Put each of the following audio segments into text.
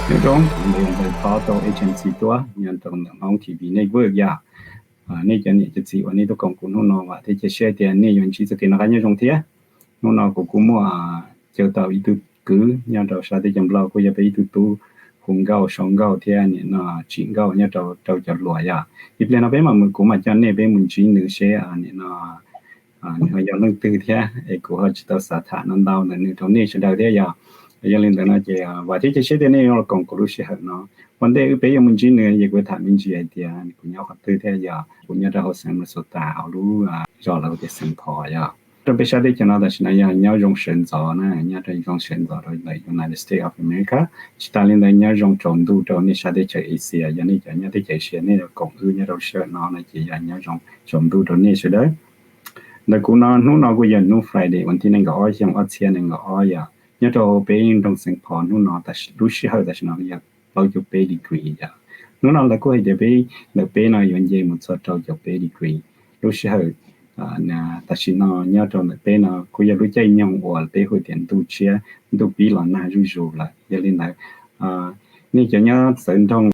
Nyob zoo, kuv yog Ntxawg Thov rau Agency Tuab nyob rau ntawm Hmoob T V Network yom. Nej cov niam cov txiv uas nej tuaj koom kuv hnub no vam thiab cia siab tias nej yuav ntsib txoj kev noj qab nyob zoo thiab. Hnub no kuv kuj muaj caw tau ib tug kwv nyob rau sab teb chaws Nplog, kuj yog peb ib tug tub hu nkauj sau nkauj thiab nim no tsim nkauj nyob rau rau cov hluas yom. Ib pliag no peb mam mus, kuv mam coj nej peb mus ntsib nws seb nim no nws ho yog leej twg thiab es kuv ho tsis tau xav tham no ntau ntawm nws rau nej sawv daws thiab yom. Yog li ntawd no ces vam thiab cia siab tias nej yuav los koom kuv lub sij hawm no. Ua ntej wb peb yuav mus ntsib nws ces kuv tham me ntsis hais tias kuv nyob qhov twg thiab yom. Kuv nyob rau hauv xeev Minnesota hauv lub zos lawv hu tias Saint Paul yom. Rau peb sab teb chaws no tam sim no yog nyob zoo sawv ntxov na, nyob rau zoo sawv ntxov rau ntawm United States of America. Tsis tas li ntawd nyob zoo tsaus ntuj rau nej sab teb chaws Asia, yog nej cov nyob teb chaws Asia nej yuav koom wb nyob rau sij hawm no no ces yog nyob zoo tsaus ntuj rau nej sawv daws. Ntawm kuv no hnub no kuj yog hnub Friday uas thib nees nkaum ob xyoo ob txhiab nees nkaum ob yom. Nyob rau peb nroog Saint Paul hnub no lub sij hawm tam sim no yog plaub caug peb degree yom. Hnub no lawv kuj hais tias peb ntawm peb no yuav nce mus txog rau caum peb degree. Lub sij hawm tam sim no nyob rau ntawm peb no kuj yog lub caij nyoog uas peb hu tias ntuj tshiab ntuj pib los nag zuj zus lawm. Yog li ntawd nej cov nyob txawv nroog,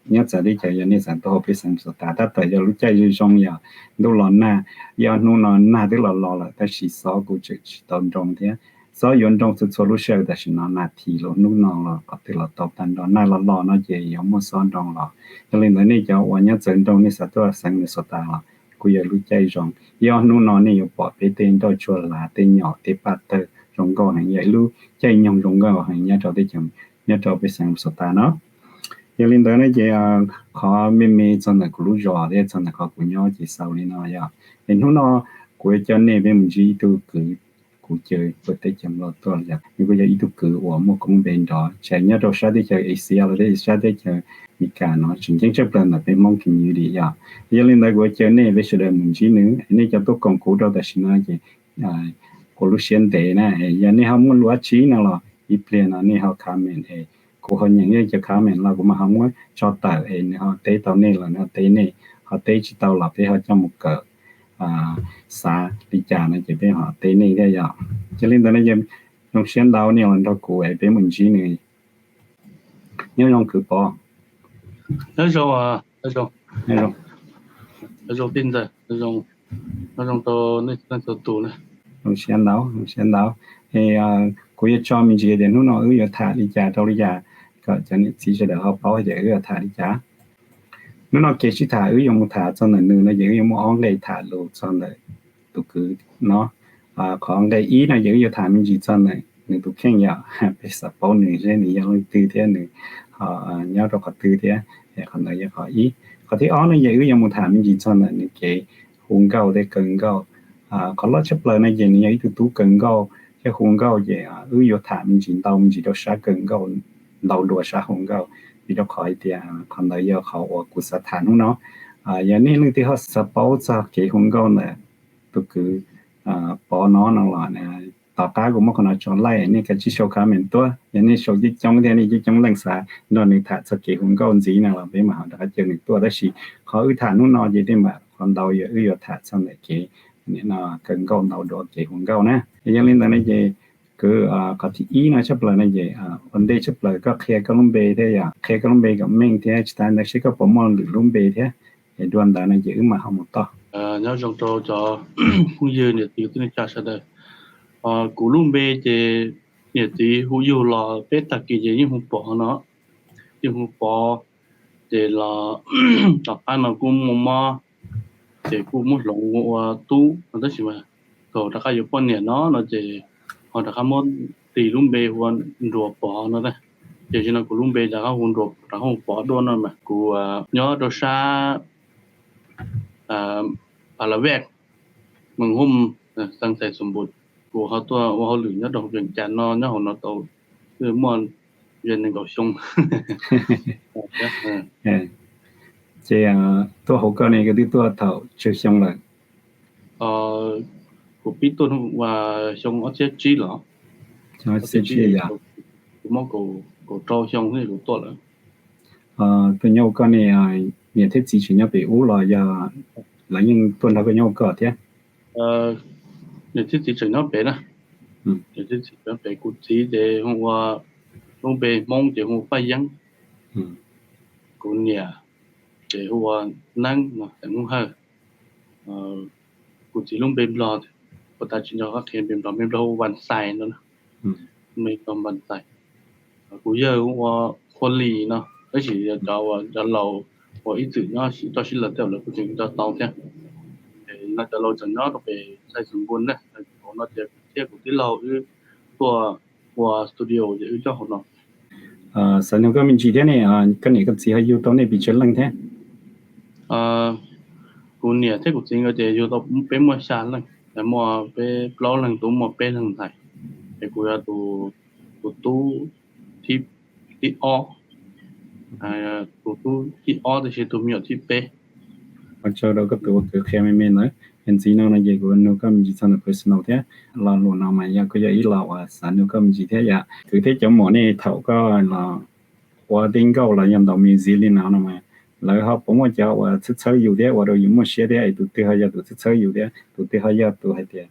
nyob txawv teb chaws yog nej xav tuaj hauv peb xeev Minnesota tab tom yog lub caij zoo zoo yom, ntuj los nag. Ib ob hnub no nag twb los los lawm tab sis xob kuj tseem tsis tau nroo thiab. Xob yuav nroo txhua txhua lub sij hawm tam sim no, nas this los hnub no los qhov twg los tau tag nrho. Nag los los no ces yuav muaj xob nroo los. Yog li ntawd nej cov uas nyob txawv nroog nej xav tuaj xeev Minnesota los kuj yog lub caij zoo. Ib ob hnub no nej yuav pom peb tej nroj tsuag hlav, tej nyom, tej paj tawg zoo nkauj heev, yog ib lub caij nyoog zoo nkauj heev nyob rau teb chaws, nyob rau peb xeev Minnesota no. Yog li ntawd no ces qhov me me txog ntawm kuv lub zos thiab txog ntawm qhov kuv nyob ces xaus li no yom. Es hnub no kuv yuav coj nej peb mus ntsib ib tug kwv kuv caw puag teb chaws Nplog tuaj yom. Nws kuj yog ib tug kwv uas muaj koob npe nrov tshais nyob rau sab teb chaws Asia los sab teb chaws Amelikas no tseem ceeb tshaj plaws ntawm peb Hmoob community yom. Yog li ntawd kuv yuav caw nej peb sawv daws mus ntsib nws. Nej cov tuaj koom kuv rau tam sim no ces ua lub siab ntev na, yog nej ho muaj lus dab tsi no los ib pliag no nej ho comment es kuv ho nyeem nej cov comment los kuv mam ho muab tso tawm es nws ho teb tau nej los nws ho teb nej, ho teb tsis tau los peb ho coj mus kawm xav li cas no ces peb ho teb nej thiab yom. Yog li ntawd no ces zoo siab ntau nej los nrog kuv es peb mus ntsib nws. Nyob zoo kwv Pov. Nyob zoo, nyob zoo, nyob zoo tij ntxawm, nyob zoo rau nej txhua tus na. Zoo siab ntau, zoo siab ntau. Es kuv yuav tso me ntsis tias hnub no wb yuav tham li cas rau li cas kom cov niam txiv sawv daws ho paub hais tias wb yuav tham li cas. Hnub no kev sib tham wb yuav mus tham txog ntawm nws no ces wb yuav muaj ob nqe tham lus txog ntawm tus kwv no. Qhov nqe ib no ces wb yuav tham me ntsis txog ntawm nws tus kheej yom, peb xav paub nws seb nws yog leej twg thiab nws ho nyob rau qhov twg thiab. Qhov ntawd yog qhov ib. Qhov thib ob no ces wb yuav mus tham me ntsis txog ntawm nws kev hu nkauj thiab kaw nkauj. Qhov loj tshaj plaws no ces nws yog ib tug tub kaw nkauj thiab hu nkauj ces wb yuav tham me ntsis ntau me ntsis rau sab kaw nkauj ntau dua sab hu nkauj, vim rau qhov hais tias qhov ntawd yog qhov uas kuv xav tham hnub no. Yog nej leej twg ho xav paub txog kev hu nkauj ntawm tus kwv Pov no no los tom qab kuv muab qhov no tso laij, nej kav tsij sau comment tuaj. Yog nej sau coob coob thiab nej coob coob leej xav nrog nws tham txog kev hu nkauj ntxiv no los peb mam ho rov qab caw nws tuaj. Tab sis qhov wb tham hnub no ces tej npam qhov ntau yog wb yuav tham txog ntawm kev kaw nkauj ntau dua kev hu nkauj na. Yog li ntawd no ces kwv, qhov thib ib no tshaj plaws no ces ua ntej tshaj plaws koj qhia koj lub npe thiab yom, qhia koj lub npe kom meej thiab tsis tas ntawd seb koj puas muaj lwm lub npe thiab. Es dua ntawd no ces wb mam ho mus toj. Nyob zoo rau cov phooj ywg niam txiv kwv tij neej tsa sawv daws. Kuv lub npe ces niam txiv hu yug los peb tag kis ces yeej hu Pov no, yeej hu Pov. Ces los tom qab no kuj muaj mob, ces kuj muab hloov ua Tub no tab sis mas thaum rov qab yuav poj niam no no ces ho rov qab muab tis lub npe hu ua Nruas Pov no. Ces tam sim no kuv lub npe rov qab hu Nruas, rov qab hu Pov dua no mas kuv nyob rau sab Pha La Vej, Mees Hooj, xeev Xais Xoom Npum. Kuv ho tuaj ua hauj lwm nyob rau Vees Cas no, nyob hauv no tau muaj nees nkaum xyoo. Ces tuaj hauv koj ne koj twb tuaj thaum tsawg xyoo lawm? Kuv pib tuaj ua xyoo ob txhiab tsib los, kuv muaj kaum rau xyoo kuv tuaj lawm. Tus nyob hauv koj ne niam thiab txiv tseem nyob pem ub los yog lawv yeej tuaj nrog koj nyob hauv koj thiab? Niam thiab txiv tseem nyob pem na. Niam thiab txiv nyob pem, kuv txiv ces hu ua, lub npe Hmoob ces hu ua Paj Yeeb. Kuv niam ces hu ua Neeb no, xeem Hmoob Hawj. Kuv txiv lub npe Nplog, puas tas tsis nco qab qhia npe Nplog, npe Nplog hu ua Vas Xais no, npe Nplog Vas Xais. Kuv yawg hu ua Qhua Lis no, tab sis yog cov uas cov laus uas ib txwm nyob toj sib laws tej lawv kuj tseem nco tau thiab. No cov laus tseem nyob rau pem Xais Xus Npus na, hauv no ces thiab kuv tij laug wb tuaj ua studio ces wb coj hauv no. Xav nug koj me ntsis thiab ne, koj niam koj txiv ho yug tau nej pes tsawg leej thiab? Kuv niam thiab kuv txiv nkawd ces yug tau peb muaj xya leej, muaj peb plaub leeg tub, muaj peb leeg ntxhais, es kuv yog tus tub thib ob, tus tub thib ob tiam sis tus me nyuam thib peb. Ua tsaug rau koj tus ua kwv qhia me me ntawd. Yog ntxiv no no ces kuv nug koj me ntsis txog ntawm personal thiab. Lo lus no mas yog koj yog ib lo uas xav nug koj me ntsis thiab yom. Kwv thiab cov muam nej thaum koj los ua tej nkauj los yog ntaus music li no no mas lawv ho puas muaj cov uas txhawb txhawb yus thiab ua rau yus muaj siab thiab es tus twg ho yog tus txhawb txhawb yus thiab tus twg ho yog tus hais tias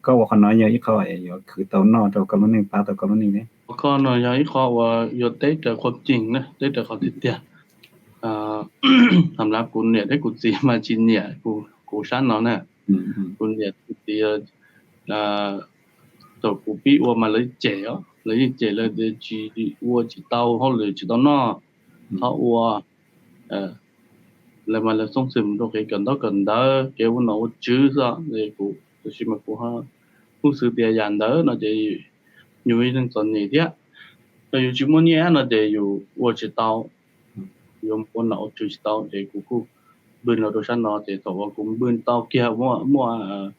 koj ua qhov no yog ib qho yuav khwv tau noj rau koj lub neej, pab tau koj lub neej thiab? Koj no yog ib qho uas yuav teb raws qhov tseeb na, teb raws qhov tiag tiag. Tham lav kuv niam thiab kuv txiv mas tsis nyiam kuv sab no na. Kuv niam kuv txiv thaum kuv pib ua mas lawv cem os, lawv yeej cem, lawv tias tsis ua tsis tau hauj lwm tsis tau noj, txhob ua. Lawv mas lawv xoo xwm rau kev kawm ntaub kawm ntawv, kev ua nom ua tswv xwb. Kuv tab sis mas kuv kuj xav tias yam ntawd no ces yus yog neeg txom nyem thiab, yog yus tsis muaj nyiaj no ces yus ua tsis tau, yuav ua nom ua tswv tsis tau. Ces kuv kuj npwj los rau sab no ces thaum uas kuv npwj tau kiag muaj, muaj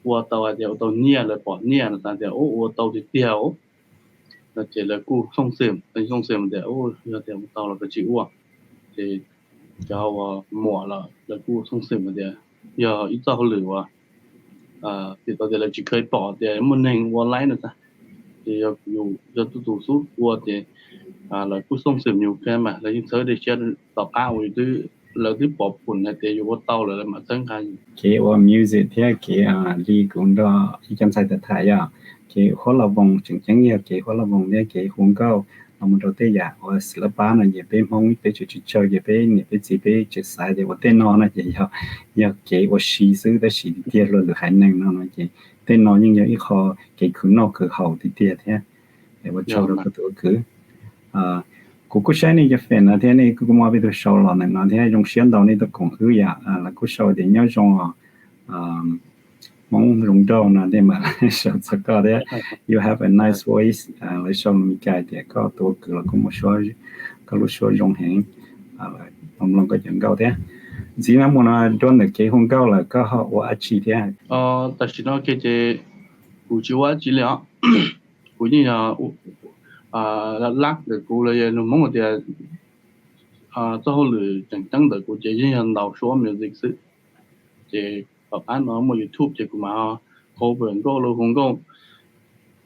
ua tau hais tias ua tau nyiaj, lawv pom nyiaj no xav tias ua tau tiag tiag no ces lawv kuj xoo xwm, xoo xwm tias yog tias ua tau los koj tsis ua. Ces cov uas muam los lawv kuj xoo xwm tias yog ib txoj hauj lwm uas vim tau tias lawv tsis kheev pom tias muaj neeg ua laib no tas. Ces yog yus yog tus tus xub ua ces lawv kuj xoo xwm yus kawg mas lawv yeej txhawb dej siab. Tom qab uas lawv twb pom pum hais tias yus ua tau lawm lawv mam txhawb nqa yus. Kev ua music thiab kev li kuv nrog ib co ntxhais tham tham yog kev huab laj voos, tseem ceeb yog kev huab laj voos thiab kev hu nkauj los mus rau tej yam uas xwm laj pab no ces peb Hmoob peb tseem tsis tsawg ces peb niam peb txiv peb tseem xav tias ua tej no no ces yog, yog kev ua si xwb tab sis tiag tiag luag lwm haiv neeg no no ces tej no yeej yog ib qho kev khwv noj khwv haus tiag tiag thiab. Ua tsaug rau koj tus ua kwv. Kuv kuj saib nej cov fans no thiab nej kuj muaj peb tug sau los ntawm no thiab zoo siab ntau nej tuaj koom wb yom. Lawv kuj sau tias nyob zoo os, Hmoob zoo nraug no tej mas sau txog koj thiab. You have a nice voice, lawv sau Meskas tias koj tus ua kwv los kuj muaj suab, koj lub suab zoo heev, mloog koj cov nkauj thiab. Ntxiv no mus no rau ntawm kev hu nkauj lawm koj ho ua dab tsi thiab? Tam sim no ces kuv tsis ua dab tsi li os. Kuv yeej yog lab ntawm kuv los yog lus Hmoob tias txoj hauj lwm tseem ceeb ntawm kuv ces yeej yog ntaus suab music xwb. Ces tom qab no muaj YouTube ces kuv mam cover nkauj los hu nkauj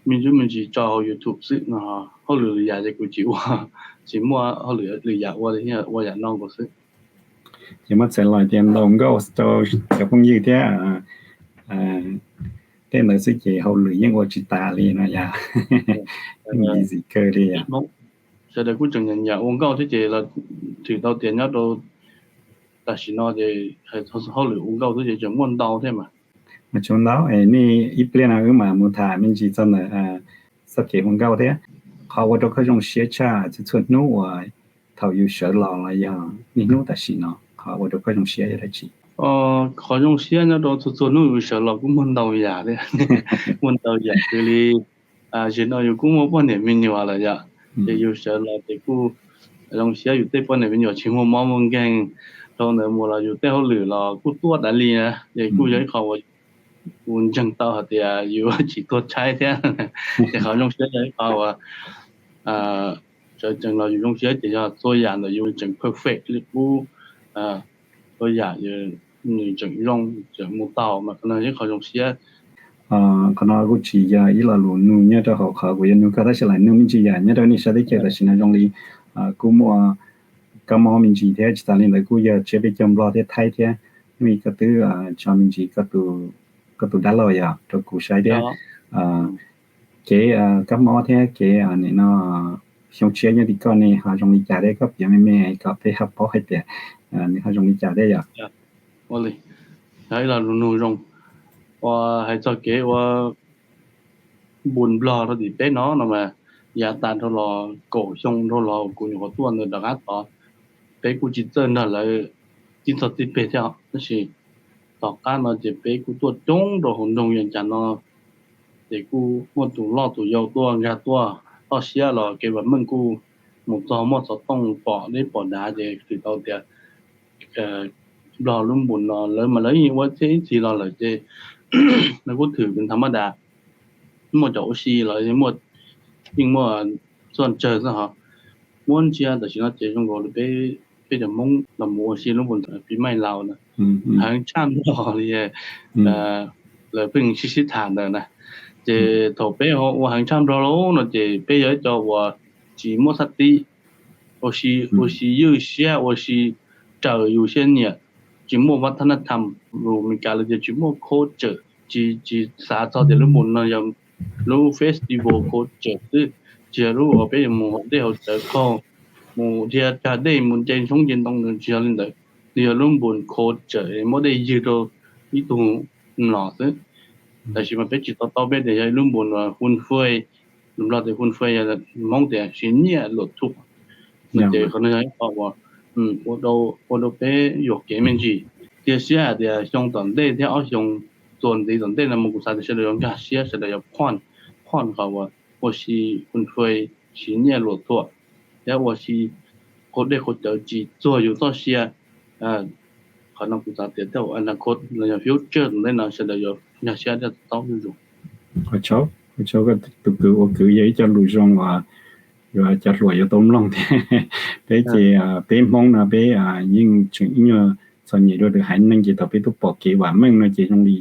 me ntsis me ntsis tso hauv YouTube xwb no. Hauj lwm lwm yam ces kuv tsis ua, tsis muaj hauj lwm lwm yam ua, ua yam no nkaus xwb. Ces muab txhais los tias ntaus nkauj rau cov phooj ywg thiab tej ntawd xwb ces hauj lwm yeej ua tsis tas li no yom. Yeej busy kawg li yom. Sawv daws kuj tseem nyiam ua nkauj thiab ces los thwm tau tias nyob rau tam sim no ces hauj lwm ua nkauj xwb ces tseem muaj ntau thiab mas. Mas tsaug ntau, nej ib pliag no wb mam mus tham me ntsis txog ntawm txoj kev hu nkauj thiab. Qhov ua rau koj zoo siab tshaj txhua txhua hnub uas thaum yus sawv los los yog niaj hnub tam sim no qhov ua rau koj zoo siab yog dab tsi? Qhov zoo siab nyob rau txhua txhua hnub yus sawv los kuj muaj ntau yam thiab, muaj ntau yam xws li zaum no yus kuj muaj poj niam me nyuam lawm yom, ces yus sawv los ces kuj zoo siab yus tej poj niam me nyuam tsis muaj mob muaj nkeeg, dhau ntawd mus los yus tej hauj lwm los kuj tuaj tas li na, ces kuj yog ib qho uas kuv ntseeg tau hais tias yus tsis tuag tshaib thiab. Ces qhov zoo siab yog ib qho uas sawv tsees los yus zoo siab ces yog txhua yam ntawm yus tseem perfect li qub, txhua yam nws tseem zoo tseem mus tau mas qhov no yog ib qho zoo siab. Qhov no kuj tsis yog ib lo lus nug nyob rau hauv qhov kuv yuav nug koj tab sis lam nug me ntsis yam nyob rau nej sab teb chaws tam sim no zoo li kuj muaj kab mob me ntsis thiab tsis tas li ntawd kuj yog tsiab peb caug Nplog thiab Thaib thiab, ib koj twb tso me ntsis koj tus dab laug yog rau kuv saib thiab. Kev kab mob thiab kev nim no xyoo tshiab nyob tim koj ne ho zoo li cas thiab, koj piav me me kom peb ho paub hais tias nws ho zoo li cas thiab yom. Ua li, yog ib lo lus nug zoo. Uas hais txog kev ua npus nplog rau tim peb no no mas, yav tas dhau los kaum xyoo dhau los kuv nyuam qhuav tuaj ntawd rov qab tod, peb kuj tsis txawj nrog lawv tib txog tib peg thiab os. Tab sis tom qab no ces peb kuj tuaj coob rau hauv nroog Vias Cas no, ces kuj muaj tus loj tus yau tuaj nkag tuaj, toj siab los kev vam meej kuj mus txog muaj xov tooj pom deb pom dav ces thwm tau tias nplog lub npus no lawv mas lawv yeej ua txhiab ib txhis los lawm ces lawv kuj thwm tha mab das, muaj cov ua si los yeej muaj, yeej muaj txuj tsawg xwb hos. Muab ntsia tam sim no ces zoo nkaus li peb, peb cov Hmoob los mus ua si lub npus ntawd pib maij laus na, heev tshaj nplog li lawv pheej sib sib tham ntawd na. Ces thaum peb ho ua heev tshaj nplog lauj no ces peb yog ib co uas tsis muaj thaj tib, ua si, ua si ywj siab, ua si raws yus siab nyiam, tsis muaj vaj thab naj tham, lus Meskas lawv tias tsis muaj culture, tsis, tsis xav txog tias lub npus no yog lub festival culture xwb, tsis yog lub uas peb yuav mus haus dej haus cawv qaug, mus dhia cag dej mus nce ntshoob nce ntoo, tsis yog li ntawd. Nws yog lub npus culture muab dej ywg rau ib tug mlom xwb. Tab sis mas peb tsis to taub peb tias yog ib lub npus fun fej, lus Nplog tias fun fej, yog Hmoob tias siv nyiaj luam thuam. No ces qhov no yog ib qho uas ua rau peb yuam kev me ntsis. Cia siab hais tias xyoo tom ntej thiab ob xyoo txuas ntxiv tom ntej no mas kuv xav tias sawv daws yuav nkag siab, sawv daws yuav phoj, phoj qhov uas ua si fun fej, siv nyiaj luam thuam, thiab ua si qaug dej qaug cawv tsis txuag yus txoj sia. Qhov no kuv xav tias tej uas anakhot los yog future tom ntej no sawv daws yuav nkag siab thiab to taub zuj zus. Qhov tshauj, qhov tshauj koj tus kwv ua kwv yog ib co lus zoo uas yuav cov hluas yuav tau mloog thiab. Peb ces peb Hmoob no peb yeej tseem ib nyuag txom nyem dua lwm haiv neeg ces thaum peb twb pom kev vam meej no ces zoo li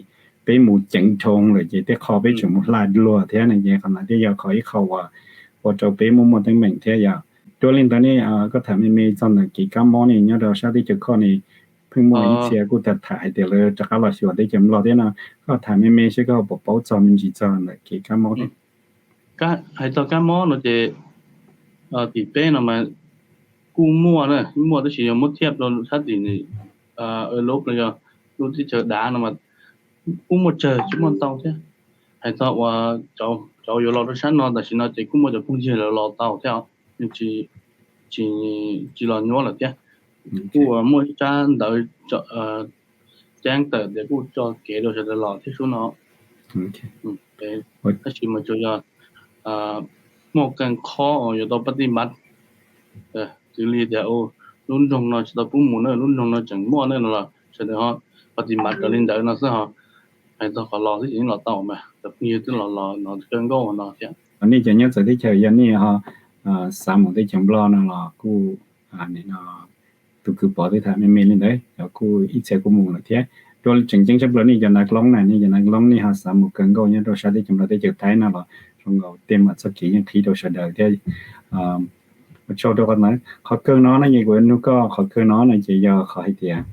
peb mus ceev dhoo lawm ces tej qho peb tseem mus hla luag thiab no ces qhov no thiaj yog qhov ib qho uas ua rau peb muaj muaj teeb meem thiab yom. Dua li ntawd ne, koj tham me me txog ntawm kev kab mob ne nyob rau sab teb chaws koj ne, pheej muaj ib txhia kuj tham tham hais tias lawv rov qab los xyuas teb chaws Nplog thiab no, koj tham me me seb koj puas paub txog me ntsis txog ntawm kev kab mob thiab. Hais txog kab mob no ces tim peb no mas kuj muaj na, muaj tab sis yog muab thiaj rau sab tim Europe los yog lub teb chaws dav no mas kuj muaj tsawg tsis muaj ntau thiab. Hais txog uas cov yuav los rau sab no tam sim no ces kuj muaj cov phooj ywg lawv los tau thiab, tsis, tsis los nyuaj lawm thiab. Kuj muaj ib tsab ntawv ceeb tawm tias kuj tso kev rau sawv daws los thiab sub no. Tab sis mas tsuas yog muaj qee qhov uas yuav tau pab tij npav, xws li tias lub nroog no tsis tau pub mus na, lub nroog no tseem muaj na no los sawv daws ho pab tij npav raws li ntawd no xwb ho. Hais txog qhov los xwb ces yeej los tau mas cov phooj ywg twb los los no kawg nkauj no thiab. Nej cov nyob txawv teb chaws yog nej ho xav mus teb chaws Nplog no los kuj, no tus kwv Pov twb tham me me li ntawd, cov kuj ib txhia kuj mus lawm thiab. Dua tseem ceeb tshaj plaws nej cov nav loob na, nej cov nav loob nej ho xav mus kawg nkauj nyob rau sab teb chaws Nplog teb chaws Thaib no los zoo nkaus tej mam txoj kev yeej qhib rau sawv daws thiab. Ua tsaug rau qhov ntawd. Qhov kawg no no ces kuv nug koj qhov kawg no no ces yog qhov hais tias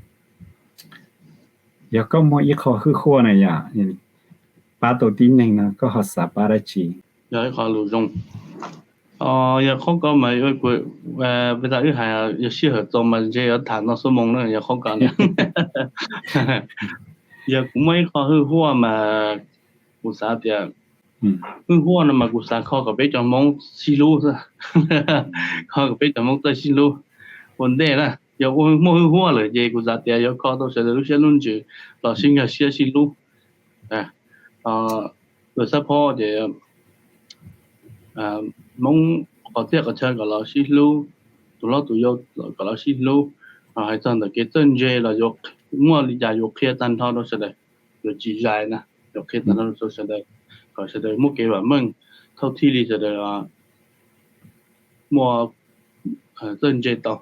yog koj muaj ib qho hwj huaj na yom, pab tau tib neeg no koj ho xav pab dab tsi? Yog ib qho lus zoo. Yog qhov ko mas peb tas wb hais yog sij hawm txaus mas ntshe yuav tham ntau xuab moos na yog qhov ko na. Yog kuv muaj ib qho hwj huaj mas kuv xav tias hwj huaj no mas kuv xav kho kom peb cov Hmoob sib hlub xwb, kho kom peb cov Hmoob txawj sib hlub ua ntej na. Yog muaj hwj huaj lawm ces kuv xav tias yuav kho tau sawv daws lub siab lub ntsws los sib nkag siab sib hlub. Tus xab phob ces Hmoob qhov txhia qhov chaw kom los sib hlub, tus hlob tus yau kom los sib hlub. Hais txog ntawm kev txawj ntse los yuav muaj li cas yuav qhia tag nrho rau sawv daws, yuav tsis zais na, yuav qhia tag nrho rau sawv daws kom sawv daws muaj kev vam meej, thauj thij li sawv daws muaj txawj ntse tau.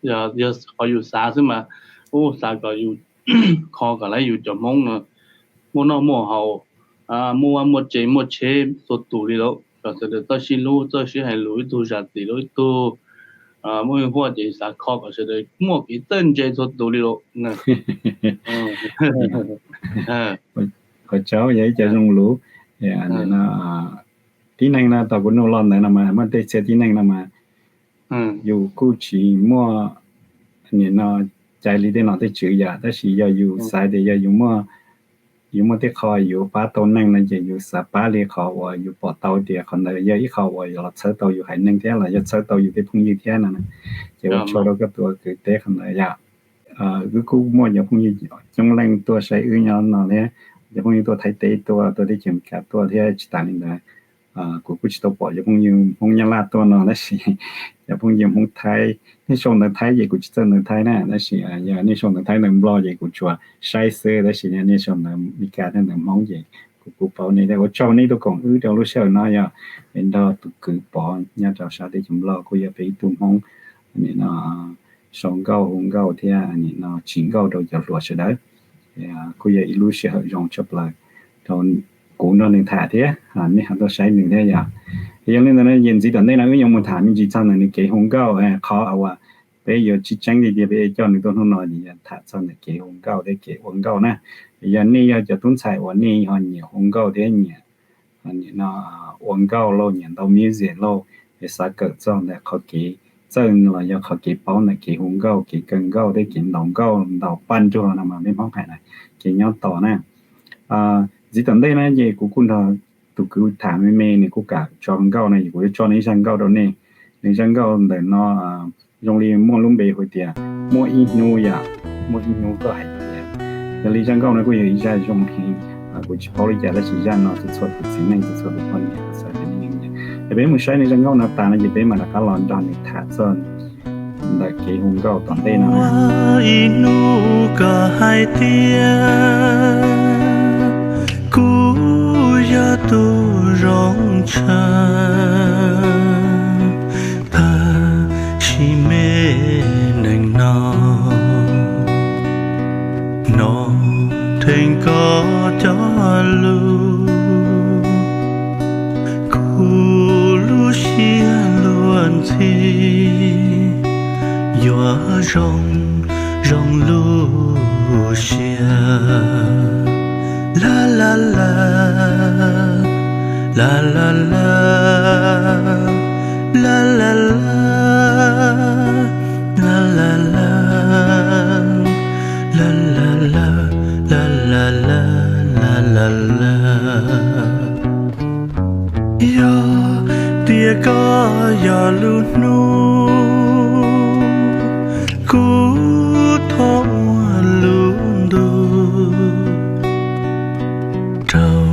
Yog qhov yus xav xwb mas, ub, xav kom yus kho kom lawv yus cov Hmoob no muaj noj muaj haus, muaj vaj muaj tse muaj tsheb txhua tus li lawm, kom sawv daws txawj sib hlub txawj sib hais lus ib tug zam txim rau ib tug. Muaj hwj huaj ces xav kho kom sawv daws muaj kev txawj ntse txhua tus li lawm. Qhov tsaub yog ib co zoo lus no. Tib neeg no tom kuv nug los ntawd no mas muaj tej txhia tib neeg no mas yus kuj tsis muaj nim no caiv li tej nom tej tswv yom, tab sis yog yus xav tias yog yus muaj tej qho yuav pab tau neeg no ces yus xav pab li qhov uas yus pom tau tias qhov ntawd yog ib qho uas los txhawb tau yus haiv neeg thiab los yog txhawb tau yus tej phooj ywg thiab no. Ces ua tsaug rau koj tus kwv teb qhov ntawd yom. Wb kuj muaj cov phooj ywg coob leej tuaj saib wb nyob no thiab, cov phooj ywg tuaj Thaib teb tuaj, tuaj teb chaws Amelikas tuaj thiab. Tsis tas li ntawd, kuv kuj tsis tau pom cov phooj ywg Hmoob Nyab Laj tuaj no tab sis cov phooj ywg Hmoob Thaib, nej sau ntawv Thaib ces kuv tsis txawj ntawv Thaib na, tab sis yog nej sau ntawv Thaib ntawv Nplog ces kuv tsuas saib xwb, tab sis nej sau ntawv Amelikas thiab ntawv Hmoob ces kuv kuj paub nej thiab. Ua tsaug nej tuaj koom wb rau lub sij hawm no yog nrog tus kwv Pov nyob rau sab teb chaws Nplog kuj yog peb ib tug Hmoob nim no sau nkauj hu nkauj thiab nim no tsim nkauj rau cov hluas sawv daws. Kuj yog ib lub sij hawm zoo tshaj plaws rau kuv nrog nws tham thiab nej ho tuaj saib nws thiab yom. Yog li ntawd no ces ntxiv tom ntej no wb yuav mus tham me ntsis txog ntawm nws kev hu nkauj, qhov uas peb yuav tseeb tseeb tiag tiag peb coj nws tuaj hnub no ces yog tham txog ntawm kev hu nkauj thiab kev ua nkauj na. Yog nej yog cov tub ntxhais uas nej ho nyiam hu nkauj thiab nyiam nim no ua nkauj lauj, nyiam ntaus music lauj, es xav kawm txog ntawm qhov kev txawj los yog qhov kev paub ntawm kev hu nkauj, kev kaw nkauj thiab kev ntaus nkauj ntaus paj nruag no mas peb Hmoob hais na, kev nyob tos na. Ntxiv tom ntej na ces kuv kuj nrog tus kwv tham me me, nws kuj kam tso nkauj no es kuv yuav tso nws ib zaj nkauj rau nej. Nws zaj nkauj ntawm no zoo li muaj lub npe hu tias muaj ib hnub yom, muaj ib hnub koj hais tias. Yog li zaj nkauj no kuj yog ib zaj zoo heev, kuv tsis paub li cas tab sis zaj no txhua txhua tus txiv neej txhua txhua tus poj niam xav tias nej yeej nyiam. Es peb mus saib nws zaj nkauj no tas no ces peb mam rov qab los nrog nws tham txog ntawm kev hu nkauj tom ntej no. Ib hnub koj hais tias kuv yog tus zoo tshaj, pab sib me neej no, hnov dheev koj cov lus, kuv lub siab luag ntxhi, yuav zoo zoo lub siab. La la la, la la la, la la la, la la la, la la la, la la la, la la la. Yog tias koj yog lub hnub, kuv thov ua lub ntuj rau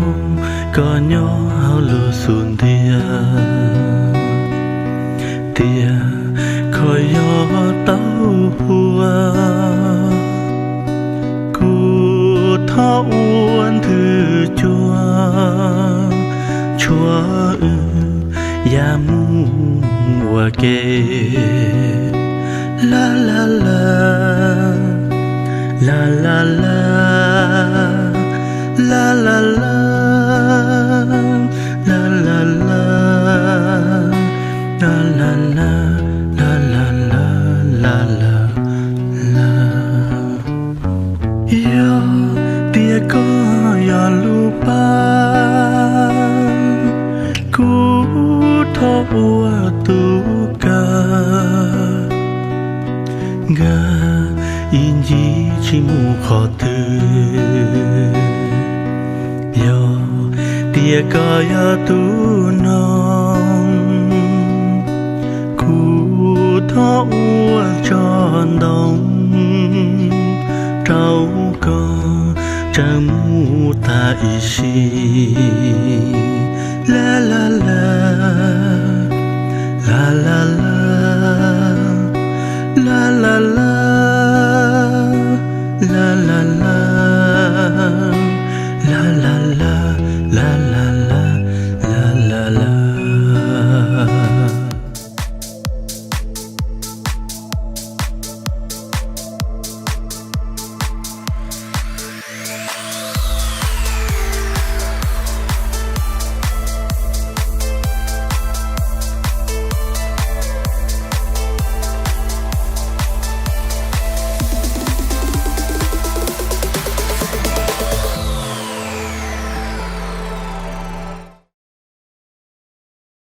koj nyob hauv lub xub ntiag. Tias koj yog tau huab, kuv thov ua nthwv cua, tshuav wb ya mus ua ke. La la la, la la la, la la la, la la la, la la la, la la la, la la la. Yog tias koj yog lub paj, kuv thov ua tus kawg, nkag ib ncig tsis mus qhov twg. Yog tias koj yog tus